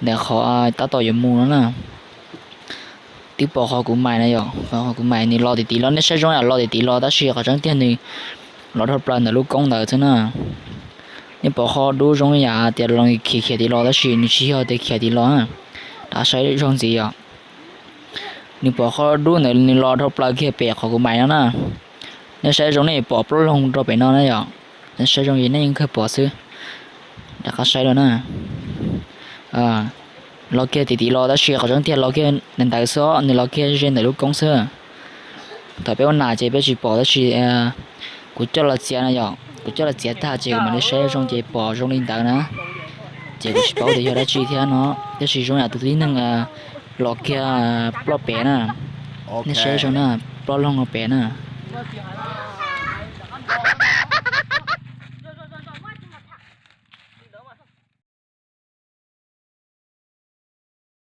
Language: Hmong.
ntawm qhov tab tom yuav mus no na. Twb pom qhov kuv mais na yom, qhov kuv mais nws los tim tim los, nej saib zoo yam los tim tim los tab sis qhov tseeb tiag nws los dhau plaws ntawm lub koob ntawd xwb na. Nej pom qhov dub zoo yam tias los khiav khiav tim los tab sis nws tsis yog tias khiav tim los na. Rov saib zoo ntxiv yom. Nws pom qhov dub ntawd nws los dhau plaws kiag pem qhov kuv mais no na. Nej saib zoo nej pom plaub loog rau pem no na yom. Nej saib zoo es nej yeej kawg pom xwb. Rov qab saib dua na. Los kiag tim tim los tab sis qhov tseeb tiag los kiag ntawd xwb, nws los kiag ze ntawm lub koob xwb. Thaum peb ua nas ces peb tsis pom tab sis kuv coj los txiav na yom, kuv coj los txiav tag ces kuv mam li saib zoo ces pom zoo li ntawd na. Ces kuv tsis paub tias yog dab tsi thiab no, tab sis zoo yam tus tib neeg los kiag ploj pem na. Nej saib zoo na, ploj loog no pem na.